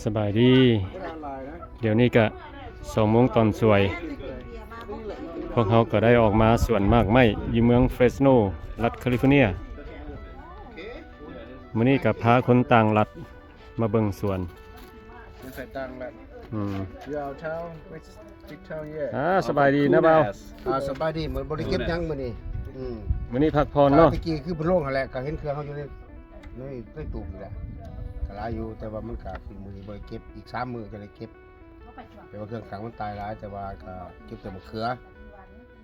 ສະບາຍດີ ດຽວນີ້ກະສອງໂມງຕອນສວຍ ພວກເຮົາກໍໄດ້ອອກມາສວນໝາກໄມ້ຢູ່ເມືອງເຟຣສໂນ ລັດຄາລິຟໍເນຍ. ມື້ນີ້ກໍພາຄົນຕ່າງລັດມາເບິ່ງສວນ. ອືມ ອາ ສະບາຍດີນະບ່າວ. ອາ ສະບາຍດີ. ມື້ ບໍ່ໄດ້ເກັບຫຍັງມື້ນີ້. ອືມ ມື້ນີ້ພັກຜ່ອນເນາະ. ຕະກີ້ຄືເພິ່ນລົງຫັ້ນແຫຼະ ກໍເຫັນເຄື່ອງເຮົາຢູ່ໃນ ໃນ ໃນຕູ້ນີ້ແຫຼະ ກໍຫຼາຍຢູ່ ແຕ່ວ່າມັນກໍຄືມື້ນີ້ບໍ່ໄດ້ເກັບ ອີກສາມມື້ຈະໄດ້ເກັບ. ແຕ່ວ່າເຄື່ອງຂັງມັນຕາຍຫຼາຍ ແຕ່ວ່າກໍເກັບແຕ່ມະເຂືອ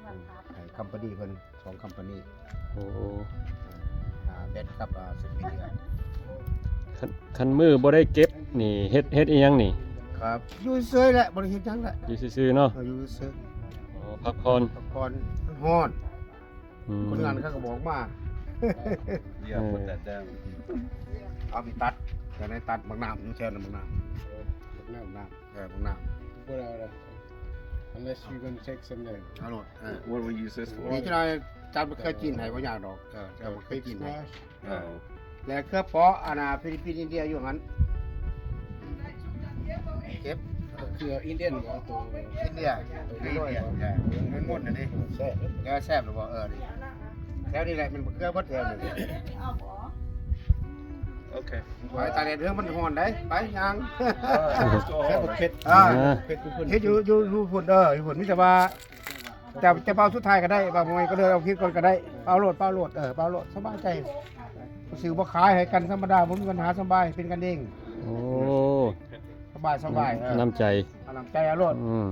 ອືມ ໃຫ້ຄຳພານີເພິ່ນ ສອງຄຳພານີ. ໂອ້ ອາ ແບັດກັບ ອາ ສະປີເດຍ. ຄັນ ຄັນມື້ບໍ່ໄດ້ເກັບນີ້ ເຮັດ ເຮັດອີ່ຫຍັງນີ້? ຄັບ ຢູ່ເຊີຍແຫຼະ ບໍ່ໄດ້ເຮັດຫຍັງແຫຼະ ຢູ່ຊື່ໆເນາະ. ເອີ ຢູ່ຊື່ໆ. ອໍ ພັກຜ່ອນ ພັກຜ່ອນ. ມັນຮ້ອນ. ອືມ ຄົນງານເຂົາກໍບອກມາ. ເອີ ເອົາໄປຕັດ ຢາກໄດ້ຕັດໝາກນ້ຳ ຢູ່ແຖວນັ້ນໝາກນ້ຳ. ໝາກນ້ຳ ໝາກນ້ຳ ເອີ ໝາກນ້ຳ. What else? Unless you gonna take some there. ເອົາໂລດ. ເອີ What we use this for? ນີ້ຈະໄດ້ຕັດມະເຂືອຈີນໃຫ້ ບໍ່ຍາກດອກ. ເອີ ຕັດມະເຂືອຈີນໃຫ້. ເອີ ແລະເຂືອເປາະ ອັນນ່າ ຟີລິບປິນ ອິນເດຍ ຢູ່ຫັ້ນ ເກັບ. ເຂືອອິນເດຍນບໍ່? ໂຕອິນເດຍ ອິນເດຍ ມັນມົນໆ ອັນນີ້ ແຊບ ແລ້ວແຊບຫຼືບໍ່? ເອີ ນີ້ ແຖວນີ້ແຫຼະ ແມ່ນເຂືອເບິດແຖວນີ້. ໂອເຄ ໄປຕາກແດດເດີ້ ມັນຮ້ອນໄດ໋. ໄປຍ່າງ ເອີ ເຮັດ ເຮັດຢູ່ ຢູ່ ຢູ່ພຸ້ນ. ເອີ ຢູ່ພຸ້ນ ມີແຕ່ວ່າ ຈະ ຈະເປົ່າສຸດທ້າຍກໍໄດ້ ເປົ່າບໍ່ແມ່ນກໍເລີຍ ເອົາຜິດກ່ອນກໍໄດ້. ເປົ່າໂລດ ເປົ່າໂລດ ເອີ ເປົ່າໂລດ ສະບາຍໃຈ. ຊື້ບໍ່ຂາຍໃຫ້ກັນທຳມະດາ ບໍ່ມີບັນຫາ ສະບາຍ ເປັນກັນເອງ. ໂອ້ ສະບາຍ ສະບາຍ. ເອີ ນ້ຳໃຈ ນ້ຳໃຈເອົາໂລດ. ອືມ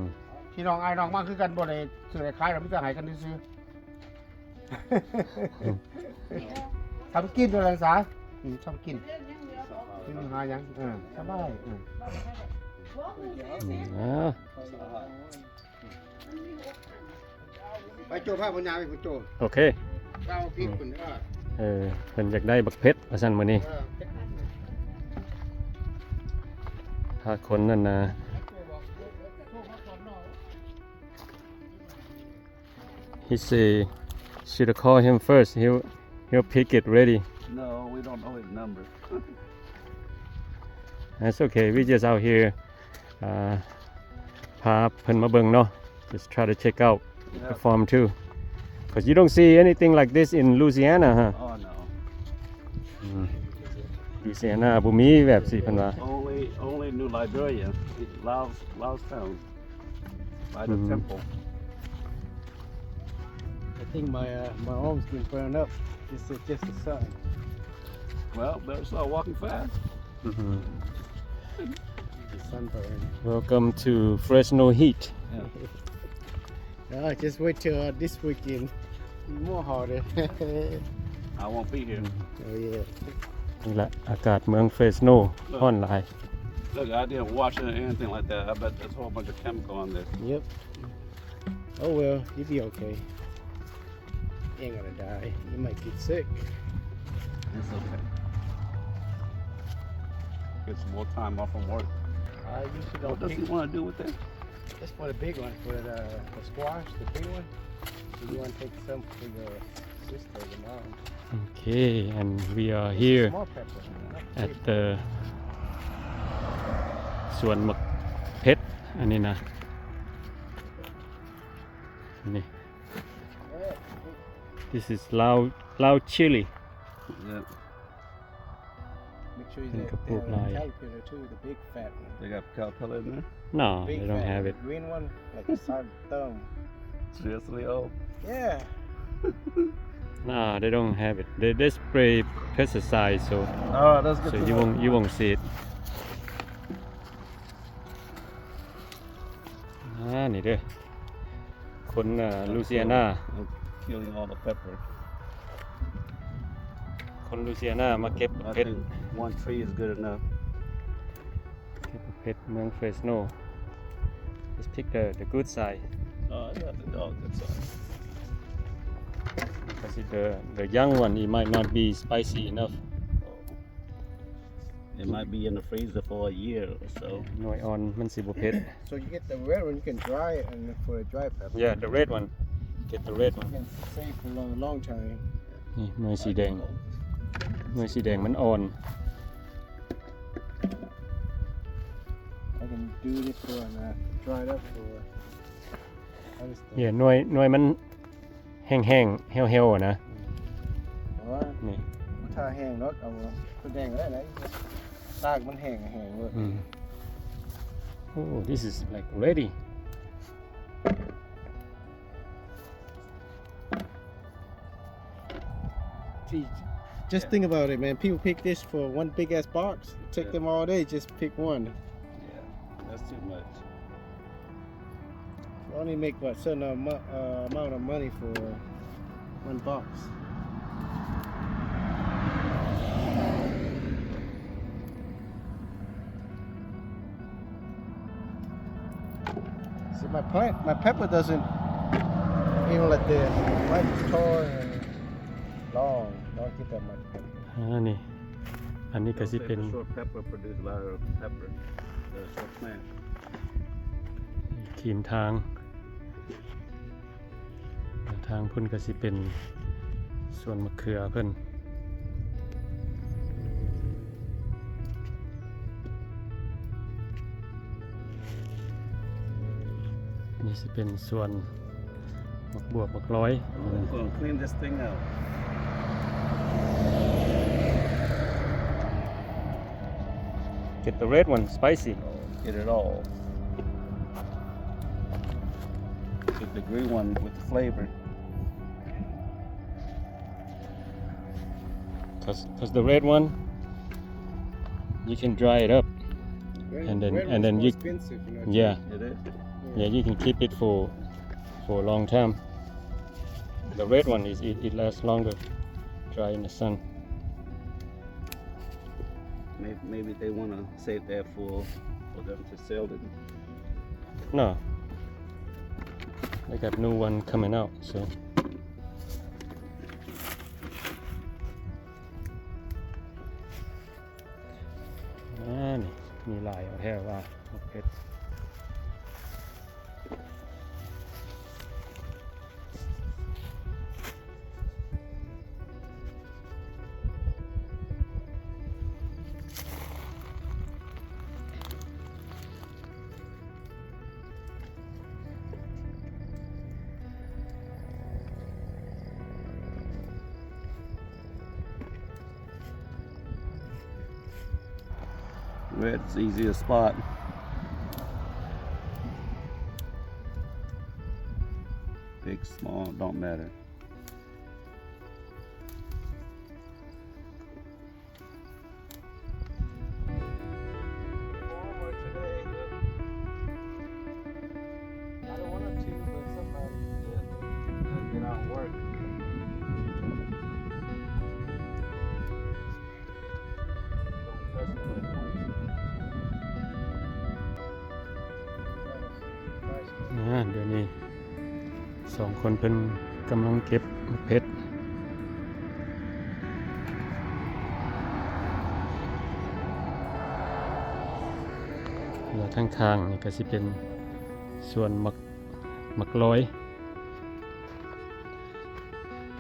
ພີ່ນ້ອງອ້າຍນ້ອງມາຄືກັນ ບໍ່ໄດ້ຊື້ໄດ້ຂາຍດອກ ມີແຕ່ໃຫ້ກັນຊື່ໆ. ທຳກິນໂດຍລັນສາ ອືມ ທຳກິນ ມີບັນຫາຫຍັງ? ເອີ ສະບາຍ. ເອີ ອືມ ເອົາ ໄປໂຈ້ ພາເພິ່ນຍ່າງໄປພຸ້ນໂຈ້. ໂອເຄ ເອົາພິກພຸ້ນເດີ. ເອີ ເພິ່ນຢາກໄດ້ບັກເຜັດວ່າຊັ້ນມື້ນີ້. ເອີ ພາຄົນນັ້ນນະ. He say, should I call him first? He'll, he'll pick it ready. No, we don't know his number. That's okay. We just out here, uh, ພາເພິ່ນມາເບິ່ງເນາະ. Just try to check out the farm too. 'Cause you don't see anything like this in Louisiana, huh? Oh, no. ອືມ Louisiana ບໍ່ມີແບບນີ້ເພິ່ນວ່າ. Only, only New Liberia, Laos, Laos Town. By the temple. I think my, uh, my arm's been burned up. This is just the sun. Well, better start walking fast. The sunburn. Welcome to Fresno heat. Yeah. Ah, just wait till, uh, this weekend. More hotter. I won't be here. ອືມ Oh, yeah. ນີ້ແຫຼະ ອາກາດເມືອງເຟຣສໂນ ຮ້ອນຫຼາຍ. Look, I didn't wash it or anything like that. I bet there's a whole bunch of chemical on this. Yep. Oh, well, you'll be okay. You ain't gonna die. You might get sick. It's okay. Get some more time off from work. I usually don't. What does he wanna do with that? It's for the big one, for the, the squash, the big one. So you wanna take some for your sister, your mom. Okay, and we are here at the ສວນໝາກເຜັດ ອັນນີ້ນະ ນີ້ This is Lao, Lao chili. Yeah. Make sure you get the caterpillar too, the big fat one. They got caterpillar in there? No, they don't have it. Green one, like a side thumb. Seriously, oh? Yeah. No, they don't have it. They, they spray pesticide, so, oh, that's good, so you won't, you won't see it. ອ່າ ນີ້ເດີ ຄົນ ເອີ Louisiana. Killing all the pepper. ຄົນ Louisiana ມາເກັບເຜັດ. I think one tree is good enough. ເກັບເຜັດເມືອງ Fresno. Just pick the, the good side. Oh, yeah, the, oh, good side. Because the, the young one, it might not be spicy enough. It might be in the freezer for a year or so. ໜ່ວຍອ່ອນມັນຊິບໍ່ເຜັດ. So you get the red one, you can dry it and for a dry pepper. Yeah, the red one. Get the red one. You can save for a long, long time. ນີ້ໜ່ວຍສີແດງ ໜ່ວຍສີແດງມັນອ່ອນ. Do this for, uh, dry it up for other stuff. Yeah, ໜ່ວຍ ໜ່ວຍມັນແຫ້ງໆ ແຫ້ວໆ ອະນະ. ອືມ ແຕ່ວ່າ ນີ້ ມັນຖ້າແຫ້ງເນາະ ເອົາ ເອົາແດງກໍໄດ້ນະ ລາກມັນແຫ້ງ ແຫ້ງໂລດ. ອືມ Oh, this is, like, ready. Gee, just think about it, man. People pick this for one big ass box. Take them all day, just pick one. Yeah, that's too much. You only make, what, certain amo-, uh, amount of money for one box. See, my plant, my pepper doesn't even like this. Mine's tall and long. Don't get that much pepper. ອາ ນີ້ ອັນນີ້ກໍຊິເປັນ Short pepper produce a lot of pepper. The short plant. ຂີມທາງ ທາງພຸ້ນກໍຊິເປັນສວນມະເຂືອເພິ່ນ. ນີ້ຊິເປັນສວນໝາກບວບ ໝາກລອຍ. I'm gonna clean this thing out. Get the red one, spicy. Get it all. Get the green one with the flavor. 'Cause, 'cause the red one, you can dry it up. Red, and then, red and then you, expensive, you know, yeah. It is? Yeah, you can keep it for, for a long time. The red one is, it, it lasts longer, dry in the sun. Maybe, maybe they wanna save that for, for them to sell it. No. They got new one coming out, so. ອ່າ ນີ້ມີຫຼາຍເອົາແທ້ວ່າ ໝາກເຜັດ. Red's easiest spot. Big, small, don't matter. Nice. ອ່າ ດຽວນີ້ສອງຄົນເພິ່ນກຳລັງເກັບໝາກເຜັດ ແລ້ວທາງຂ້າງນີ້ກໍຊິເປັນສວນໝາກ ໝາກລອຍ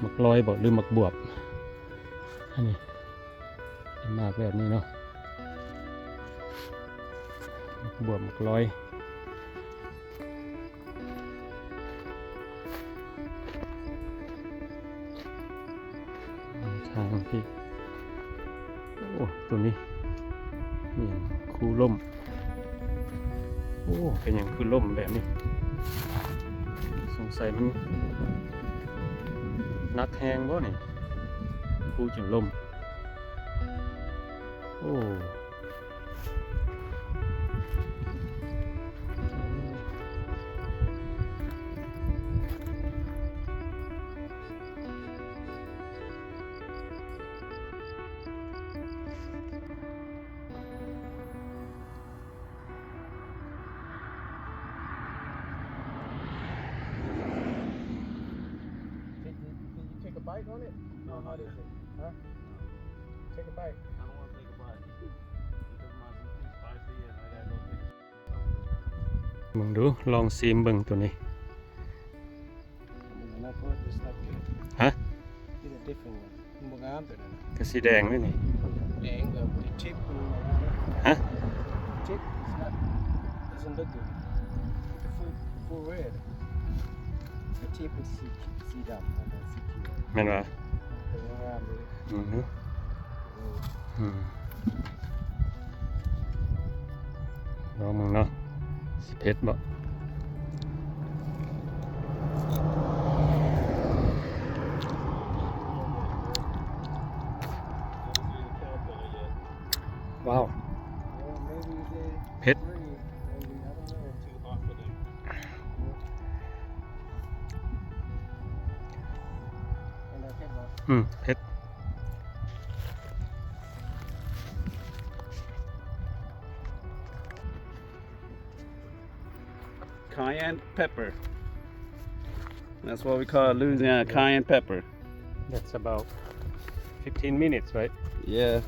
ໝາກລອຍບໍ ຫຼື ໝາກບວບ ອັນນີ້ ເປັນໝາກແບບນີ້ເນາະ ໝາກບວບ ໝາກລອຍ ທາງທີ່ ໂອ້ ໂຕນີ້ ອີ່ຫຍັງ ຄູລົ້ມ. ໂອ້ ເປັນຫຍັງຄືລົ້ມແບບນີ້? ສົງໄສມັນໜັກແຮງບໍນີ້? ຄູຈົນລົ້ມ. ໂອ້. Did, did, did you take a bite on it? No, not yet. Huh? Take a bite. I don't wanna take a bite. Because mine's too spicy and I gotta go take a ເບິ່ງດູ ລອງຊີມເບິ່ງໂຕນີ້. Not good, it's not good. ຮະ? Get a different one. ມັນບໍ່ງາມໂຕນັ້ນ. ກະສີແດງເດ້ນີ້. ແດງແບບທີ່ທິບ. ຮະ? Tip, it's not Doesn't look good. Look at the full, full red. The tip is ສີ ສີດຳ ແມ່ນບໍ່? ເປັນງາມເລີຍ. ອືຮຶ ອືມ ອືມ ລອງເບິ່ງເນາະ ຊິເຜັດບໍ່? Wow. ເຜັດ. Too hot for them. ອືມ ເຜັດ. Cayenne pepper. That's what we call Louisiana cayenne pepper. That's about fifteen minutes, right? Yeah.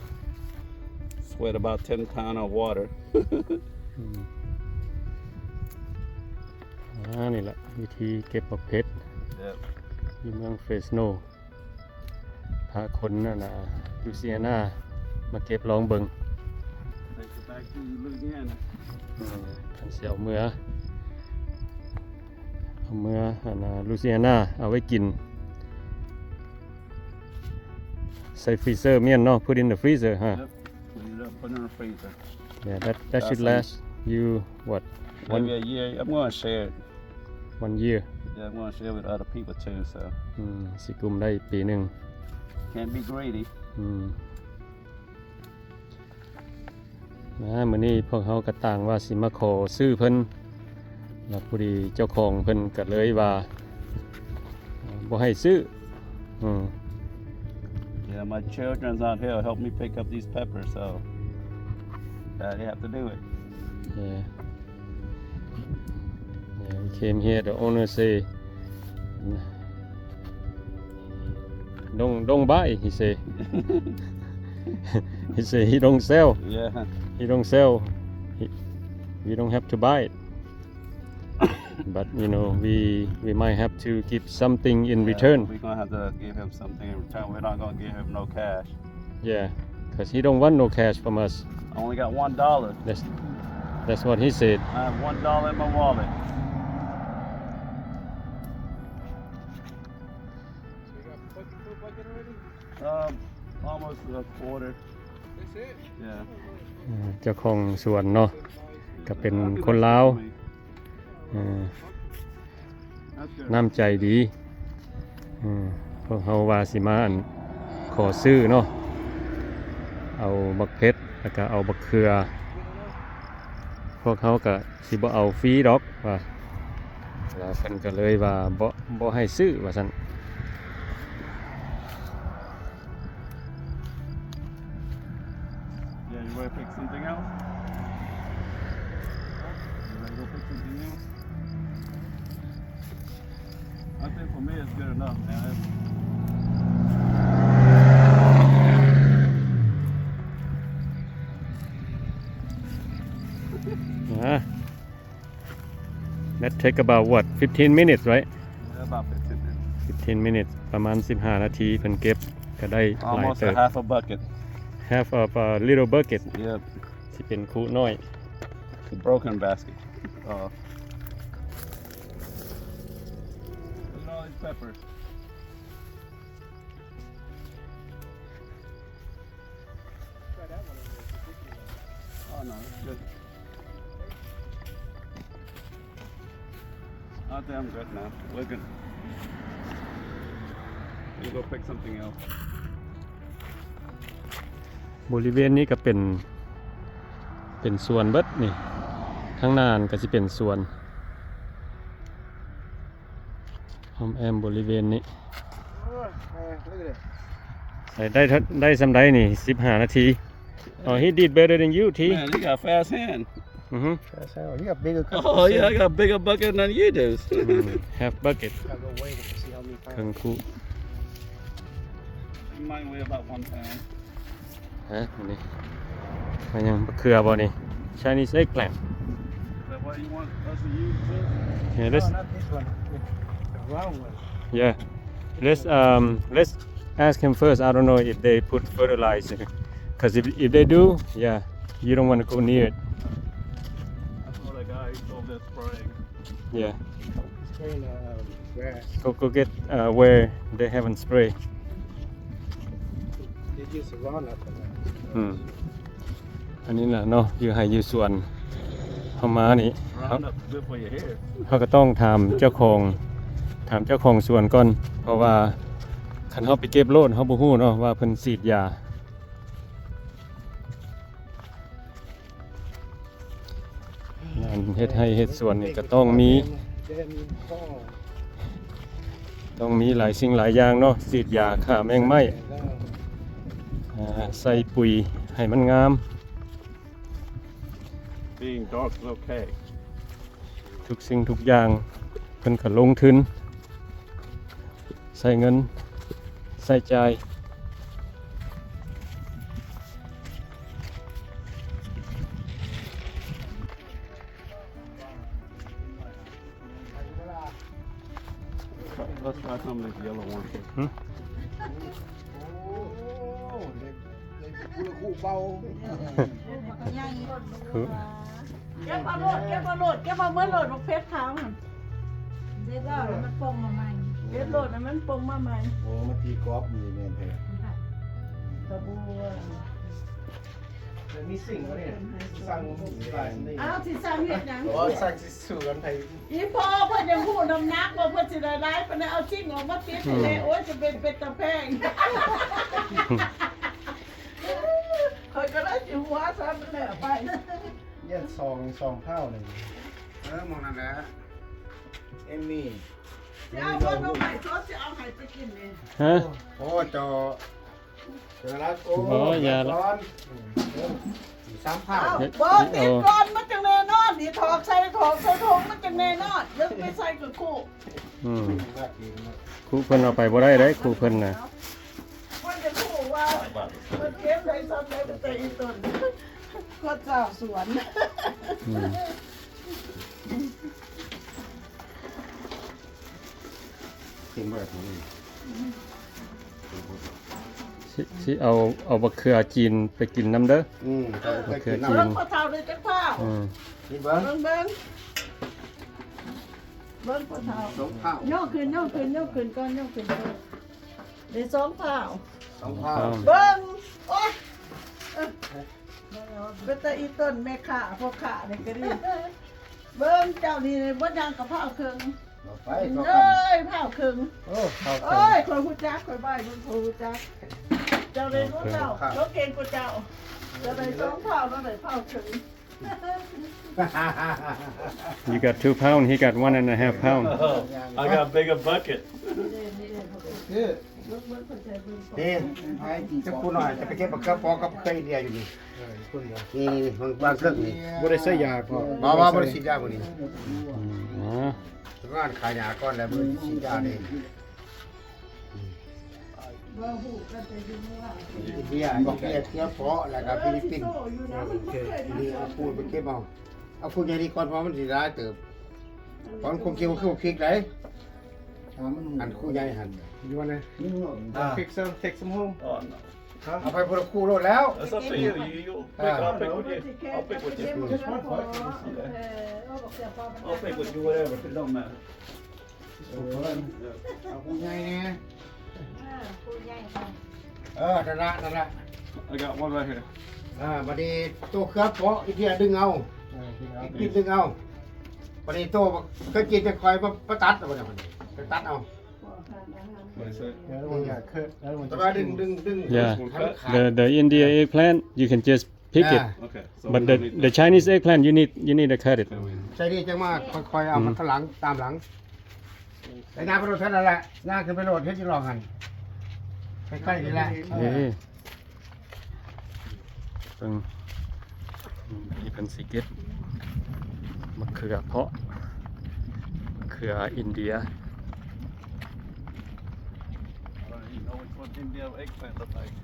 Sweat about ten pound of water. ອືມ ອ່າ ນີ້ລະວິທີເກັບບັກເຜັດ Yep. ຢູ່ເມືອງເຟສໂນ. ພາຄົນນັ້ນນະ ລູຊີອານາ ມາເກັບລອງເບິ່ງ. Take it back to Louisiana. ເອີ ຄັນຊິເອົາເມືອ ເອົາເມືອອັນນະ ລູຊີອານາ ເອົາໄວ້ກິນ ໃສ່ຟຣີເຊີ ແມ່ນເນາະ put in the freezer, huh? Yep. Put it up, put it in the freezer. Yeah, that, that should last you, what, one, maybe a year. I'm gonna share it. One year. Yeah, I'm gonna share with other people too, so. ອືມ ຊິກຸມໄດ້ປີໜຶ່ງ. Can't be greedy. ອືມ ນະ ມື້ນີ້ພວກເຮົາກໍຕ່າງວ່າຊິມາຂໍຊື້ເພິ່ນ ແລ້ວພໍດີເຈົ້າຂອງເພິ່ນກໍເລີຍວ່າ ບໍ່ໃຫ້ຊື້. ອືມ Yeah, my children's out here help me pick up these peppers, so I have to do it. Yeah. Yeah, we came here, the owner say, "Don't, don't buy," he say. He say he don't sell. Yeah. He don't sell. He, we don't have to buy it. But, you know, we, we might have to give something in return. Yeah, we gonna have to give him something in return. We're not gonna give him no cash. Yeah, 'cause he don't want no cash from us. I only got one dollar. That's, that's what he said. I have one dollar in my wallet. So you got bucket, full bucket already? Um, almost a quarter. That's it? Yeah. ເຈົ້າຂອງສວນເນາະ ກໍເປັນຄົນລາວ. ເອີ ນ້ຳໃຈດີ. ເອີ ພວກເຮົາວ່າຊິມາ ອັນ ຂໍຊື້ເນາະ ເອົາບັກເຜັດ ແລ້ວກະເອົາບັກເຂືອ. ພວກເຮົາກະຊິບໍ່ເອົາຟຣີດອກວ່າ ແລ້ວເພິ່ນກະເລີຍວ່າບໍ່ ບໍ່ໃຫ້ຊື້ວ່າຊັ້ນ. Yeah, you wanna pick something else? You wanna go pick something else? I think for me it's good enough, man. ອ່າ That take about what, fifteen minutes, right? Yeah, about fifteen minutes. Fifteen minutes ປະມານສິບຫ້ານາທີ ເພິ່ນເກັບກໍໄດ້ຫຼາຍ Almost ເຕີບ a half a bucket. Half of a little bucket. Yep. ຊິເປັນຄຸນ້ອຍ. It's a broken basket. Oh. Look at all these peppers. Try that one over there. Oh, no, it's good. I think I'm good now. We're good. Let me go pick something else. ບໍລິເວນນີ້ກໍເປັນ ເປັນສວນເບິດນີ້ ທາງໜ້າຫັ້ນກໍຊິເປັນສວນ ອ້ອມແອ້ມບໍລິເວນນີ້. ໄດ້ ໄດ້ ໄດ້ສ່ຳໃດນີ້ ສິບຫ້ານາທີ. Oh, he did better than you, T. Man, you got fast hand. Mm-hmm. Fast hand. You got bigger cup. Oh, yeah, I got bigger bucket than you do. ອືມ half bucket. Gotta go weigh it to see how many pounds. ເຄິ່ງຄຸ. It might weigh about one pound. ຮະ ນີ້ ມັນຫຍັງ ບັກເຂືອບໍ່ນີ້? Chinese eggplant. Is that what you want us to use, sir? Yeah, let's, no, not this one. The round one. Yeah. Let's, um, let's ask him first. I don't know if they put fertilizer. 'Cause if, if they do, yeah, you don't wanna go near it. That's all I got. Over there spraying. Yeah. Spraying, uh, grass. Go, go get, uh, where they haven't spray. They use a Roundup for that. ອືມ ອັນນີ້ນະເນາະ ຢູ່ໄຮ່ຢູ່ສວນ ເຮົາມານີ້ Roundup is good for your hair. ເຮົາກໍຕ້ອງຖາມເຈົ້າຂອງ ຖາມເຈົ້າຂອງສວນກ່ອນ ເພາະວ່າຄັນເຮົາໄປເກັບໂລດ ເຮົາບໍ່ຮູ້ເນາະວ່າເພິ່ນສີດຢາ. ງານເຮັດໄຮ່ເຮັດສວນນີ້ກໍຕ້ອງມີ ຕ້ອງມີຫຼາຍສິ່ງຫຼາຍຢ່າງເນາະ ສີດຢາຂ້າແມງໄມ້ ອ່າ ໃສ່ປຸ໋ຍໃຫ້ມັນງາມ. Being dark is okay. ທຸກສິ່ງທຸກຢ່າງເພິ່ນກໍລົງທຶນ ໃຊ້ເງິນໃຊ້ຈ່າຍ. Let's try some of this yellow one. ຫຶ? ເກັບເອົາໂລດ ເກັບເອົາໂລດ ເກັບເອົາເໝິດໂລດ ບັກເຜັດຂາວຫັ້ນ ເດັດແລ້ວມັນປົ່ງມາໃໝ່ ເດັດໂລດໃຫ້ມັນປົ່ງມາໃໝ່. ໂອ້ ມາຕີກອບນີ້ແມ່ນແທ້ ກະບົວ ແລ້ວມີສິ່ງບໍ່ນີ້ ສັ່ງ ອ້າວ ຊິສັ່ງເຮັດຫຍັງ? ອໍ ສັ່ງຊິສູ້ກັນໃຜ ອີພໍ່ເພິ່ນຍັງຮູ້ນ້ຳໜັກວ່າເພິ່ນຊິໄດ້ຫຼາຍປານໃດ ເອົາສິ່ງອອກມາຕິດໃຫ້ແດ່. ໂອ້ຍ ຈະເປັນ ເປັນຕາແພງ ຂ້ອຍກໍໄດ້ຊິຫົວຊ້ຳແລ້ວໄປ. ຢ້ານສອງ ສອງເທົ່ານີ້ ເອີ ໝ່ອງນັ້ນແຫຼະ ເອມມີ ຊິເອົາບໍ່ໜໍ່ໄມ້ສົດ ຊິເອົາໃຫ້ໄປກິນນີ້ ຮະ? ໂອ້ ເຈົ້າ ເຈົ້າລະ ໂອ້ ບໍ່ ຢ່າລະ ສາມເທົ່າ ເອົາ ບໍ່ ຕິດກ່ອນ ມັນຈັ່ງແນ່ນອນ ນີ້ຖອກໃສ່ ຖອກໃສ່ຖົງ ມັນຈັ່ງແນ່ນອນ ເລີກໄປໃສ່ກັບຄູ່ ອືມ ຄູ່ເພິ່ນເອົາໄປບໍ່ໄດ້ເດ້ ຄູ່ເພິ່ນນະ ມັນຈະຮູ້ວ່າເພິ່ນເກັບໄດ້ສ່ຳໃດ ແຕ່ອີ່ຕົນ ກໍເຈົ້າສວນ ອືມ ເຫັນບໍ່ ນີ້ ຊິ ຊິເອົາ ເອົາບັກເຂືອຈີນໄປກິນນຳເດີ ອືມ ບັກເຂືອຈີນ ເບິ່ງພໍ່ເຖົ້າໄດ້ຈັກພ້າວ ອືມ ນີ້ເບິ່ງ ເບິ່ງ ເບິ່ງ ເບິ່ງພໍ່ເຖົ້າ ສອງພ້າວ ຍົກຂຶ້ນ ຍົກຂຶ້ນ ຍົກຂຶ້ນກ່ອນ ຍົກຂຶ້ນກ່ອນ ໄດ້ສອງພ້າວ ສອງພ້າວ ເບິ່ງ ໂອ້ຍ ເອີ ເປັນຕາອີ່ຕົນແມ່ຄ້າ ພໍ່ຄ້ານີ້ກໍດີ ເບິ່ງເຈົ້ານີ້ບໍ່ຫຍັງກໍພ້າວເຄິ່ງ ເອົາໄປ ເອີຍ ພ້າວເຄິ່ງ ໂອ້ ພ້າວເຄິ່ງ ໂອ້ຍ ຂ້ອຍຮູ້ຈັກ ຂ້ອຍໄວ້ເບິ່ງ ຂ້ອຍຮູ້ຈັກ ເຈົ້າໄດ້ຮູ້ເຈົ້າ ລາວເກັ່ງກວ່າເຈົ້າ ເຈົ້າໄດ້ສອງພ້າວ ລາວໄດ້ພ້າວເຄິ່ງ. You got two pound, he got one and a half pound. I got bigger bucket. ເດ້ ເປັນໃຜ ຈັກຜູ້ນ້ອຍຈະໄປເກັບບັກເຂືອເປາະກັບເຂືອອິນເດຍຢູ່ນີ້ ນີ້ ນີ້ ບາງເຄື່ອງນີ້ ບໍ່ໄດ້ໃຊ້ຢາ ບໍ່ ບໍ່ ບໍ່ໄດ້ສີດຢາມື້ນີ້ ອືມ ອໍ ຮ້ານຂາຍຢາກ່ອນແລ້ວມື້ສີດຢາເດ້ ອິນເດຍ ອິນເດຍ ສິງກະໂປ ແລ້ວກໍຟີລິບປິນ ນີ້ເອົາປູນໄປເກັບເອົາ ເອົາປູນໃຫຍ່ນີ້ກ່ອນ ເພາະວ່າມັນຊິຫຼາຍເຕີບ ເພາະມັນຄົງເຂດຄືບັກພິກໃດ ອັນຄູໃຫຍ່ຫັ້ນ You wanna ອ່າ pick some, take some home? ເອົາໄປພຸ້ນຄູ່ໂລດແລ້ວ It's up to you. You, you pick, I'll pick with you. I'll pick with you. Just one foot. I'll pick with you, whatever. It don't matter. ເອົາຜູ້ໃຫຍ່ແດ່ ເອີ ຜູ້ໃຫຍ່ໄປ ເອີ ນັ້ນລະ ນັ້ນລະ I got one right here. ອ່າ ບັດນີ້ໂຕເຂືອເປາະ ອີກເທື່ອດຶງເອົາ ເອີ ດຶງເອົາ ອີກປີດດຶງເອົາ ບັດນີ້ໂຕເຂືອຈີນຈະຄ່ອຍມາ ມາຕັດເອົາ ບັດນີ້ໄປຕັດເອົາ What is it? ແຕ່ວ່າດຶງ ດຶງ ດຶງ Yeah. The, the India eggplant, you can just pick it. Yeah. Okay. So But we the, don't need the that. Chinese eggplant, you need, you need to cut it. Okay, we ໃສ່ນີ້ຈັ່ງມາຄ່ອຍໆເອົາມາ ອືມ ທາງຫຼັງ ຕາມຫຼັງ ໄປນາໄປໂລດເທົ່ານັ້ນແຫຼະ ນາຂຶ້ນໄປໂລດ ເຮັດຢູ່ລອງຫັ້ນ ໃກ້ໆນີ້ແຫຼະ ເອີ ເບິ່ງ ນີ້ເພິ່ນຊິເກັບມະເຂືອເປາະ ມະເຂືອອິນເດຍ. I don't even know which one India eggplant look like.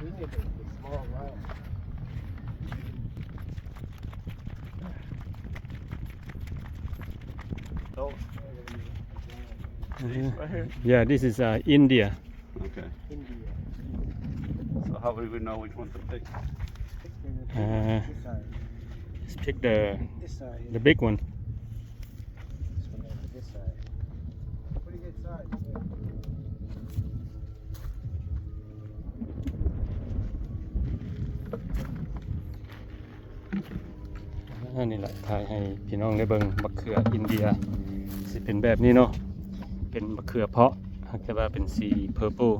We need the, the small round. Those. Uh, These right here? Yeah, this is, uh, India. Okay. India. So how would we know which one to pick? Uh, Pick the, this side, the big one. This one over this side. Pretty good size. ອັນນີ້ລະ ຖ່າຍໃຫ້ພີ່ນ້ອງໄດ້ເບິ່ງ ບັກເຂືອອິນເດຍ ຊິເປັນແບບນີ້ເນາະ ເປັນບັກເຂືອເພາະ ແຕ່ວ່າເປັນສີ purple.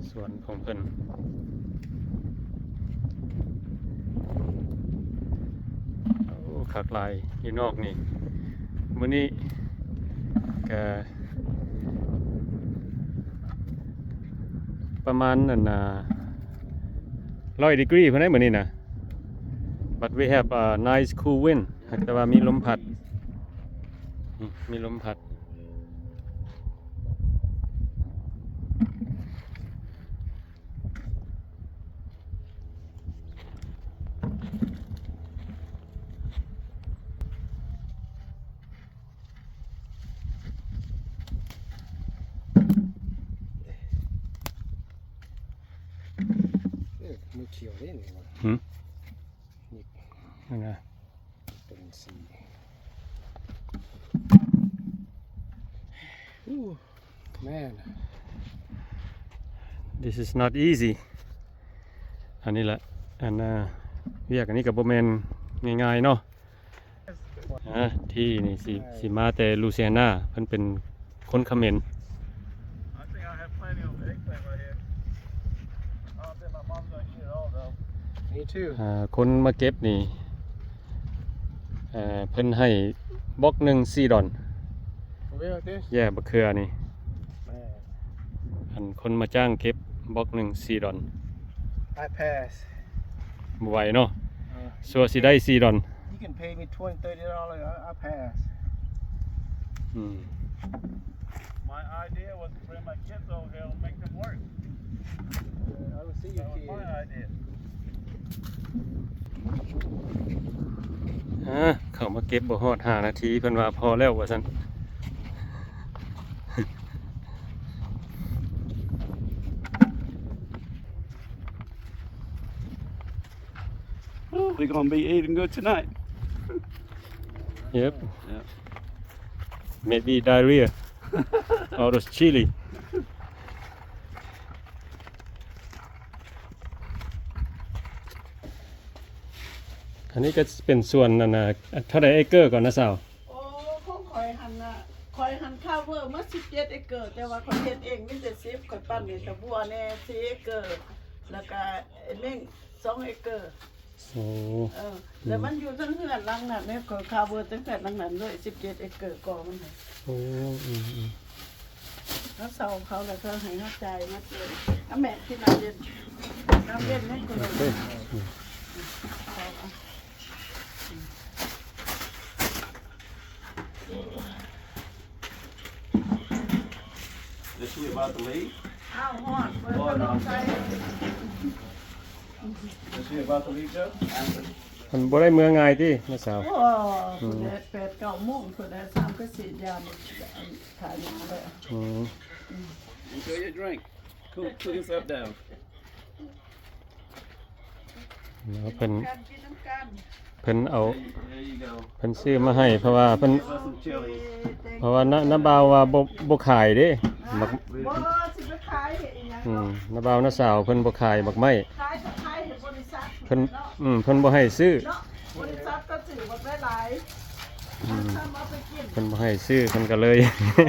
ສວນຂອງເພິ່ນ ໂອ້ ຄັກຫຼາຍຢູ່ນອກນີ້ ມື້ນີ້ກະປະມານ ອັນນ່າ ຮ້ອຍດີກຣີພຸ້ນໃດ໋ມື້ນີ້ນະ but we have a nice cool wind ແຕ່ວ່າມີລົມພັດ ມີລົມພັດ. ເອີ ມືຂຽວເດ້ນີ້ຫວາ ຫືມ ນີ້ ຍັງໄງ? ເປັນສີ Ooh man, this is not easy. ອັນນີ້ແຫຼະ ອັນ ອາ ວຽກອັນນີ້ກໍບໍ່ແມ່ນງ່າຍໆເນາະ ອາ ທີ່ນີ້ຊິ ຊິມາແຕ່ລູເຊຍນາ ເພິ່ນເປັນຄົນຂະເໝນ. I think I have plenty of eggplant right here. I don't think my mom's gonna eat it all though. Me too. ອາ ຄົນມາເກັບນີ້ ເອີ ເພິ່ນໃຫ້ບລັອກໜຶ່ງສີ່ດອນ. For real, like this? Yeah, ບັກເຂືອນີ້ Man. ອັນຄົນມາຈ້າງເກັບບລັອກໜຶ່ງສີ່ດອນ. I pass. ບໍ່ໄຫວເນາະ ເອີ ຊົ່ວຊິໄດ້ສີ່ດອນ. You can pay me twenty, thirty dollars, I, I pass. ອືມ My idea was to bring my kids over here and make them work. I will see you, kid. That was my idea. ອາ ເຂົ້າມາເກັບບໍ່ຮອດຫ້ານາທີ ເພິ່ນວ່າພໍແລ້ວວ່າຊັ້ນ. We're gonna be eating good tonight. Yep. Yeah. Maybe diarrhea. All those chili. ອັນນີ້ກໍເປັນສວນ ອັນນ່າ ເທົ່າໃດເອເກີກ່ອນນະສາວ? ໂອ້ ຂອງຂ້ອຍຫັ້ນນະ ຂ້ອຍຫັ້ນຄາເວີມາສິບເຈັດເອເກີ ແຕ່ວ່າຂ້ອຍເຮັດເອງມີແຕ່ສິບ ຂ້ອຍປັ້ນໃຫ້ຕາບົວແດ່ສີ່ເອເກີ ແລ້ວກະໄອ້ເມັ້ງສອງເອເກີ. ໂອ້ ເອີ ແລ້ວມັນຢູ່ເທິງເຮືອນຫຼັງນັ້ນເດ້ ຂ້ອຍຄາເວີເທິງເຮືອນຫຼັງນັ້ນເລີຍ ສິບເຈັດເອເກີກໍມັນ. ໂອ້ ອືມໆ ເຮົາເຊົ່າເຂົາແລ້ວເຂົາໃຫ້ເຮົາຈ່າຍມາເຕີມ. ອາ ແມ່ກິນນ້ຳເຢັນ ນ້ຳເຢັນໃນໂກໂລ. ໂອເຄ ອືມ ເອົາ ເອົາ. Is she about to leave? ອ້າວ ຮອດ ເປີດພັດລົມໃສ່. Is she about to leave, Joe? ມັນບໍ່ໄດ້ເມືອງ່າຍຕິ ນ້າສາວ? ໂອ້ ອືມ ພຸ້ນແຫຼະ ແປດເກົ້າໂມງພຸ້ນແຫຼະ ຊ້ຳກໍສີດຢາ ຖ້າຫຍັງແລ້ວ. ອືມ Enjoy your drink. Cool, cool yourself down. ເພິ່ນ ເພິ່ນເອົາ There you go. ເພິ່ນຊື້ມາໃຫ້ ເພາະວ່າເພິ່ນ Some chili. ເພາະວ່ານ້າ ນ້າບ່າວວ່າບໍ່ ບໍ່ຂາຍເດ້ ໝາກ ບໍ່ ຊິໄປຂາຍເຮັດອີ່ຫຍັງ ອືມ ເນາະ. ນ້າບ່າວນ້າສາວເພິ່ນບໍ່ຂາຍໝາກໄມ້ ຂາຍກໍຂາຍໃຫ້ບໍລິສັດ ເພິ່ນ ເນາະ ອືມ ເພິ່ນບໍ່ໃຫ້ຊື້ ເນາະ ບໍລິສັດກໍຊື້ບັກຫຼາຍໆ ອືມ ເອົາໄປກິນ ເພິ່ນບໍ່ໃຫ້ຊື້ ເພິ່ນກໍເລີຍ ອໍ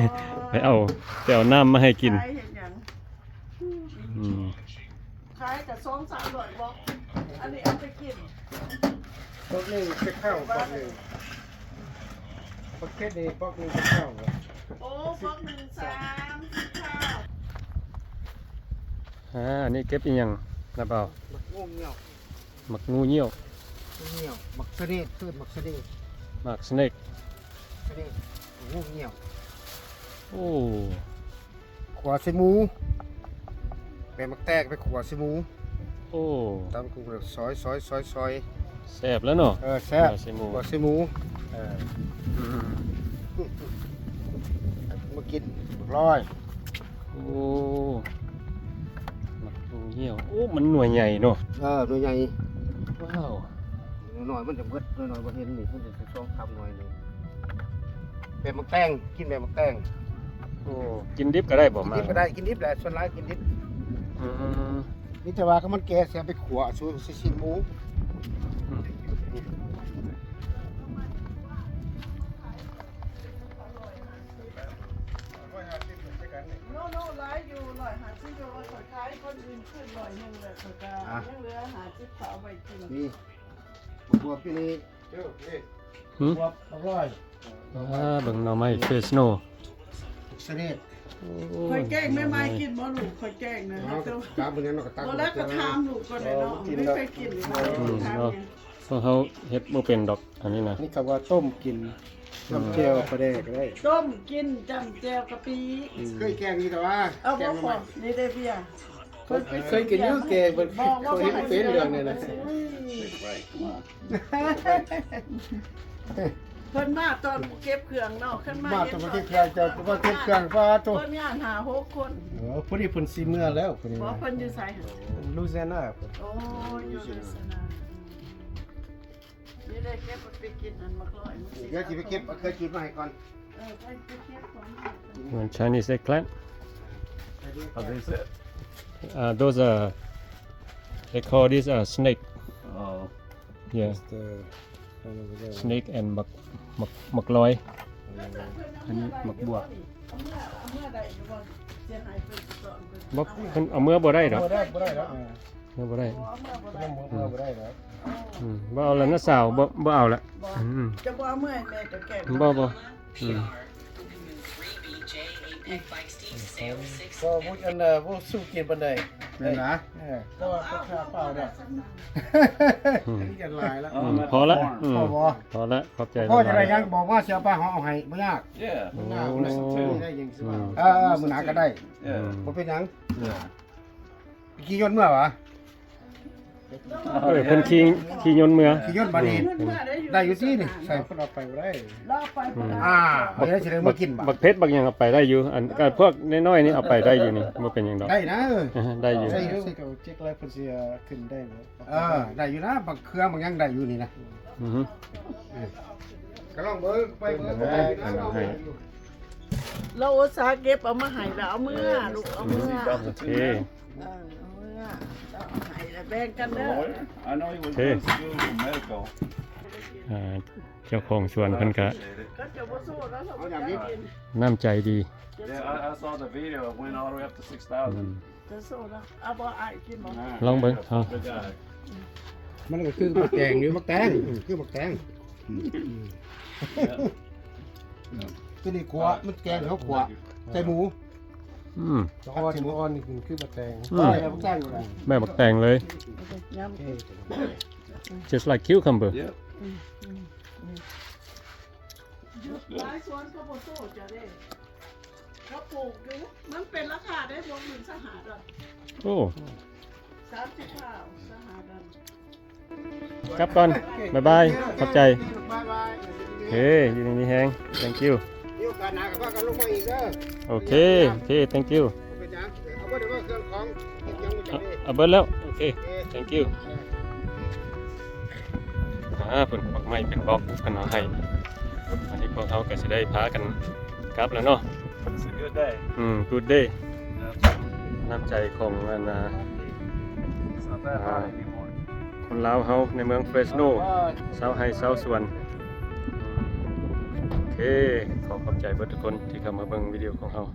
ໄປເອົາ ໄປເອົານ້ຳມາໃຫ້ກິນ ຂາຍເຮັດຫຍັງ? ອືມ ຂາຍກະສອງສາມຮ້ອຍບໍ? ອັນນີ້ເອົາໄປກິນ ບັກໜຶ່ງເຈັດເກົ້າ ບັກໜຶ່ງ ບັກເຜັດນີ້ບັກໜຶ່ງເຈັດເກົ້າບໍ? ໂອ້ ບັກໜຶ່ງສາມສິບເກົ້າ. ອ່າ ອັນນີ້ເກັບອີ່ຫຍັງ? ນະບ່າວ? ໝາກງູງຽວ. ໝາກງູງຽວ. ງູງຽວ ໝາກສະເນກ ເອີ້ນໝາກສະເນກ. ໝາກສະເນກ. ສະເນກ ງູງຽວ. ໂອ້ ຂົ້ວໃສ່ໝູ ແປງໝາກແຕງໄປຂົ້ວໃສ່ໝູ. ໂອ້ ຕຳບັກຫຸ່ງ ຊອຍໆໆໆ ແຊບແລ້ວເນາະ. ເອີ ແຊບ ຂົ້ວໃສ່ໝູ ຂົ້ວໃສ່ໝູ. ເອີ ອືມ ມາກິນບັກລອຍ. ໂອ້ ໝາກງູງຽວ. ໂອ້ ມັນໜ່ວຍໃຫຍ່ເນາະ. ເອີ ໜ່ວຍໃຫຍ່. ວ້າວ ໜ່ວຍນ້ອຍມັນຈະເບິດ ໜ່ວຍນ້ອຍບໍ່ເຫັນນີ້ ມັນຈະສອງສາມໜ່ວຍນີ້. ແບບໝາກແຕງ ກິນແບບໝາກແຕງ. ໂອ້ ກິນດິບກໍໄດ້ບໍ່? ກິນດິບກໍໄດ້ ກິນດິບແຫຼະ ສ່ວນຫຼາຍກິນດິບ. ອືມ ມີແຕ່ວ່າຄັນມັນແກ່ຊິເອົາໄປຂົ້ວສູ່ໃສ່ຊີ້ນໝູ. ອືມ ໂນໂນ ຫຼາຍຢູ່ ຮ້ອຍຫ້າສິບ ແຕ່ວ່າຂ້ອຍຂາຍຄົນອື່ນຄືນຮ້ອຍໜຶ່ງແລ້ວ ຂ້ອຍກໍຍັງເຫຼືອຫ້າສິບ ເອົາໄວ້ກິນ. ນີ້ ບວບຢູ່ນີ້. ຫືມ ບວບ ບັກລອຍ. ອ່າ ເບິ່ງໜໍ່ໄມ້ເຟສໂນ ສະເນກ. ໂອ້ ຂ້ອຍແກງໃໝ່ໆກິນບໍ່ລູກ? ຂ້ອຍແກງນະ ເອົາ ແລ້ວ ກໍຖາມເພິ່ນແລ້ວເນາະ ກໍຕັ້ງ ບໍ່ແລ້ວກໍຖາມລູກກ່ອນແຫຼະເນາະ ເອີ ມັນເຄີຍກິນ ອືມ ເນາະ. ເຮົາເຮັດບໍ່ເປັນດອກອັນນີ້ນະ. ນີ້ເຂົາວ່າຕົ້ມກິນ ອືມ ຈ້ຳແຈ່ວປາແດກກໍໄດ້ ຕົ້ມກິນຈ້ຳແຈ່ວກະປິ. ອືມ ເຄີຍແກງຢູ່ ແຕ່ວ່າ ເອົາ ແກງ ບໍ່ ໜໍ່ໄມ້ ນີ້ເດ້ເບຍ. ເຄີຍ ເຄີຍກິນຢູ່ແກງ ເພິ່ນ ບໍ່ ບໍ່ ເຄີຍເຮັດເປັນເລື່ອງນີ້ນະ. ເພິ່ນມາຕອນເກັບເຄື່ອງເນາະ ຄັນມາ ມາຕອນເກັບເຄື່ອງ ເຈົ້າມາເກັບເຄື່ອງ ປາໂຕ ຄົນງານຫ້າຫົກຄົນ. ເອີ ຜູ້ນີ້ເພິ່ນຊິເມືອແລ້ວ ຜູ້ນີ້ ບໍ່ ເພິ່ນຢູ່ໃສ? ລູຊີແອນາ. ໂອ້ ຢູ່ລູຊີແອນາ. ນີ້ເດ້ ເກັບໄປກິນອັນໝາກລອຍ ດຽວຊິໄປເກັບເອົາເຄື່ອງກິນມາໃຫ້ກ່ອນ. ເອີ ໄປ ໄປເກັບຂອງ One Chinese eggplant. How is it? Uh, those are, they call this, uh, snake. Oh. Yeah. Just, uh, snake and ໝາກ ໝາກ ໝາກລອຍ. ອັນນີ້ໝາກບວບ. ບໍ່ ເພິ່ນເອົາເມືອບໍ່ໄດ້ດອກ. ບໍ່ໄດ້ ບໍ່ໄດ້ດອກ. ເອົາບໍ່ໄດ້ ບໍ່ໄດ້ແລ້ວ. ອືມ ບໍ່ເອົາແລ້ວນະສາວ ບໍ່ ບໍ່ເອົາແລ້ວ. ອືມ ຈະບໍ່ເອົາເມືອໃຫ້ແມ່ເຈົ້າແກະ. ບໍ່ ບໍ່. ອືມ ກໍບໍ່ ອັນ ບໍ່ສູ້ກິນປານໃດ. ແມ່ນນະ. ເອີ ກໍວ່າໄປຄາເປົ່າດອກ. ອືມ ອັນນີ້ກໍຫຼາຍແລ້ວ. ອືມ ພໍລະ. ອືມ ພໍບໍ່? ພໍລະ ຂອບໃຈ. ພໍຈະໄດ້ຫຍັງບອກມາ ຊິເອົາໄປເຮົາເອົາໃຫ້ ບໍ່ຍາກ. ໂອ້ ໄດ້ຫຍັງຊິວ່າ. ເອີ ມື້ໜ້າກໍໄດ້. ອືມ ບໍ່ເປັນຫຍັງ. ຂີ່ຍົນເມືອຫວາ? ເອີ ເພິ່ນຂີ່ ຂີ່ຍົນເມືອ. ຂີ່ຍົນບາດນີ້ ອືມ ໄດ້ຢູ່ຕິນີ້. ໃສ່ເພິ່ນເອົາໄປບໍ່ໄດ້. ອືມ ອ່າ ເອົາໄດ້ຊິໄດ້ມາກິນບາດ. ບັກເຜັດບັກຫຍັງເອົາໄປໄດ້ຢູ່. ອັນ ພວກນ້ອຍໆນີ້ເອົາໄປໄດ້ຢູ່ນີ້ ບໍ່ເປັນຫຍັງດອກ. ໄດ້ນະ. ເອີ ໄດ້ຢູ່. ໄດ້ຢູ່ ເຈົ້າເຈັກໄລເພິ່ນຊິຂຶ້ນໄດ້ບໍ່? ເອີ ໄດ້ຢູ່ນະ ບັກເຂືອບັກຫຍັງໄດ້ຢູ່ນີ້ນະ. ອືຮຶ ເອີ ກໍລອງເບິ່ງ ໄປເບິ່ງ. ເອີ ອັນໃຫ້ ລາວອຸດສ່າເກັບເອົາມາໃຫ້ ລາວເອົາເມືອ ເອີ ລູກ ເອົາເມືອ. ໂອເຄ ເອີ ເອົາເມືອ ລາວເອົາໃຫ້ ລະແບ່ງກັນເດີ. ໂອ້ຍ I know he was going to do medical. ອ່າ ເຈົ້າຂອງສວນເພິ່ນກະ ເຂົາຈະບໍ່ໂຊດແລ້ວ ເຂົາບໍ່ຢາກກິນ. ນ້ຳໃຈດີ. Yeah, I, I saw the video. It went all the way up to six thousand. ອືມ ຈະໂຊດແລ້ວ ເອົາບໍ່? ອ້າຍກິນບໍ່? ລອງເບິ່ງ. ເອົາ Good guy. ມັນກໍຄືໝາກແຕງຢູ່. ໝາກແຕງ ຄືໝາກແຕງ. ອືມ ຕົວນີ້ຂົ້ວ ມັນແກງ ເຮົາຂົ້ວໃສ່ໝູ. ອືມ ສອນ ອ່ອນນີ້ຄືໝາກແຕງ. ອືມ ແບບໝາກແຕງເລີຍ. Just like cucumber. Yeah. ຢູ່ຫຼາຍສວນເຂົາບໍ່ໂຊດເຈົ້າເດ້ ເຂົາປູກຢູ່. ມັນເປັນລາຄາເດ້ ສອງໝື່ນ ສະຫະດອນ. ໂອ້ ສາມສິບຫ້າ ສະຫະດອນ. ກັບກ່ອນ ບາຍບາຍ ຂອບໃຈ. ໂອເຄ ຢູ່ດີມີແຮງ. Thank you. ມີໂອກາດໜ້າກໍພາກັນລົງມາອີກເດີ. ໂອເຄ ໂອເຄ thank you. ເອົາເບິດແລ້ວ. ໂອເຄ thank you. ອ່າ ເພິ່ນ ໝາກໄມ້ເປັນບລັອກເພິ່ນເອົາໃຫ້. ອັນນີ້ພວກເຮົາກໍຊິໄດ້ພາກັນກັບແລ້ວເນາະ. It's a good day. ອືມ good day. ນ້ຳໃຈຂອງອັນນ່າ It's not that hot anymore. ຄົນລາວເຮົາໃນເມືອງເຟຣສໂນ ຊາວໄຮ່ຊາວສວນ. ໂອເຄ ຂໍຂອບໃຈເບິດທຸກຄົນທີ່ເຂົ້າມາເບິ່ງວິດີໂອຂອງເຮົາ.